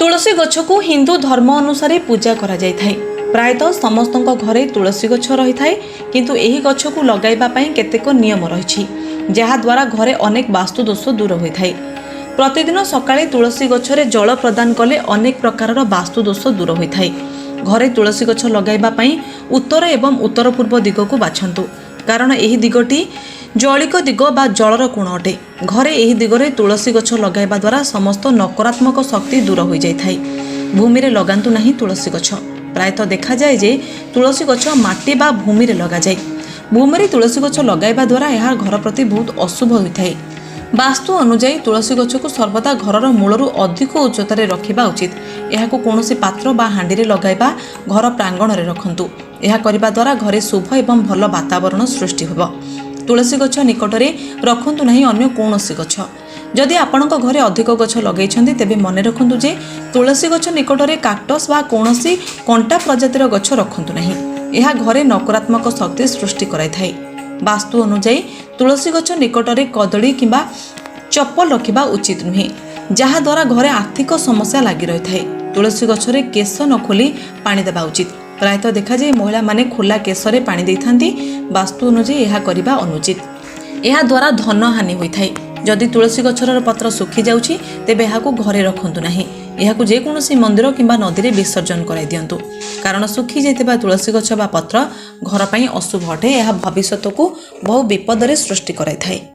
ତୁଳସୀ ଗଛକୁ ହିନ୍ଦୁ ଧର୍ମ ଅନୁସାରେ ପୂଜା କରାଯାଇଥାଏ। ପ୍ରାୟତଃ ସମସ୍ତଙ୍କ ଘରେ ତୁଳସୀ ଗଛ ରହିଥାଏ, କିନ୍ତୁ ଏହି ଗଛକୁ ଲଗାଇବା ପାଇଁ କେତେକ ନିୟମ ରହିଛି, ଯାହାଦ୍ୱାରା ଘରେ ଅନେକ ବାସ୍ତୁ ଦୋଷ ଦୂର ହୋଇଥାଏ। ପ୍ରତିଦିନ ସକାଳେ ତୁଳସୀ ଗଛରେ ଜଳ ପ୍ରଦାନ କଲେ ଅନେକ ପ୍ରକାରର ବାସ୍ତୁ ଦୋଷ ଦୂର ହୋଇଥାଏ। ଘରେ ତୁଳସୀ ଗଛ ଲଗାଇବା ପାଇଁ ଉତ୍ତର ଏବଂ ଉତ୍ତର ପୂର୍ବ ଦିଗକୁ ବାଛନ୍ତୁ, କାରଣ ଏହି ଦିଗଟି ଜଳିକ ଦିଗ ବା ଜଳର କୋଣ ଅଟେ। ଘରେ ଏହି ଦିଗରେ ତୁଳସୀ ଗଛ ଲଗାଇବା ଦ୍ୱାରା ସମସ୍ତ ନକାରାତ୍ମକ ଶକ୍ତି ଦୂର ହୋଇଯାଇଥାଏ। ଭୂମିରେ ଲଗାନ୍ତୁ ନାହିଁ ତୁଳସୀ ଗଛ। ପ୍ରାୟତଃ ଦେଖାଯାଏ ଯେ ତୁଳସୀ ଗଛ ମାଟି ବା ଭୂମିରେ ଲଗାଯାଏ। ଭୂମିରେ ତୁଳସୀ ଗଛ ଲଗାଇବା ଦ୍ୱାରା ଏହା ଘର ପ୍ରତି ବହୁତ ଅଶୁଭ ହୋଇଥାଏ। ବାସ୍ତୁ ଅନୁଯାୟୀ ତୁଳସୀ ଗଛକୁ ସର୍ବଦା ଘରର ମୂଳରୁ ଅଧିକ ଉଚ୍ଚତାରେ ରଖିବା ଉଚିତ। ଏହାକୁ କୌଣସି ପାତ୍ର ବା ହାଣ୍ଡିରେ ଲଗାଇବା ଘର ପ୍ରାଙ୍ଗଣରେ ରଖନ୍ତୁ। ଏହା କରିବା ଦ୍ୱାରା ଘରେ ଶୁଭ ଏବଂ ଭଲ ବାତାବରଣ ସୃଷ୍ଟି ହେବ। ତୁଳସୀ ଗଛ ନିକଟରେ ରଖନ୍ତୁ ନାହିଁ ଅନ୍ୟ କୌଣସି ଗଛ। ଯଦି ଆପଣଙ୍କ ଘରେ ଅଧିକ ଗଛ ଲଗାଇଛନ୍ତି, ତେବେ ମନେ ରଖନ୍ତୁ ଯେ ତୁଳସୀ ଗଛ ନିକଟରେ କାକ୍ଟସ୍ ବା କୌଣସି କଣ୍ଟା ପ୍ରଜାତିର ଗଛ ରଖନ୍ତୁ ନାହିଁ। ଏହା ଘରେ ନକାରାତ୍ମକ ଶକ୍ତି ସୃଷ୍ଟି କରାଇଥାଏ। ବାସ୍ତୁ ଅନୁଯାୟୀ ତୁଳସୀ ଗଛ ନିକଟରେ କଦଳୀ କିମ୍ବା ଚପଲ ରଖିବା ଉଚିତ ନୁହେଁ, ଯାହାଦ୍ୱାରା ଘରେ ଆର୍ଥିକ ସମସ୍ୟା ଲାଗି ରହିଥାଏ। ତୁଳସୀ ଗଛରେ କେଶ ନ ଖୋଲି ପାଣି ଦେବା ଉଚିତ। ପ୍ରାୟତଃ ଦେଖାଯାଏ ମହିଳାମାନେ ଖୋଲା କେଶରେ ପାଣି ଦେଇଥାନ୍ତି। ବାସ୍ତୁ ଅନୁଯାୟୀ ଏହା କରିବା ଅନୁଚିତ। ଏହାଦ୍ୱାରା ଧନ ହାନି ହୋଇଥାଏ। ଯଦି ତୁଳସୀ ଗଛର ପତ୍ର ଶୁଖିଯାଉଛି, ତେବେ ଏହାକୁ ଘରେ ରଖନ୍ତୁ ନାହିଁ। ଏହାକୁ ଯେକୌଣସି ମନ୍ଦିର କିମ୍ବା ନଦୀରେ ବିସର୍ଜନ କରାଇ ଦିଅନ୍ତୁ, କାରଣ ଶୁଖି ଯାଇଥିବା ତୁଳସୀ ଗଛ ବା ପତ୍ର ଘର ପାଇଁ ଅଶୁଭ ଅଟେ। ଏହା ଭବିଷ୍ୟତକୁ ବହୁ ବିପଦରେ ସୃଷ୍ଟି କରାଇଥାଏ।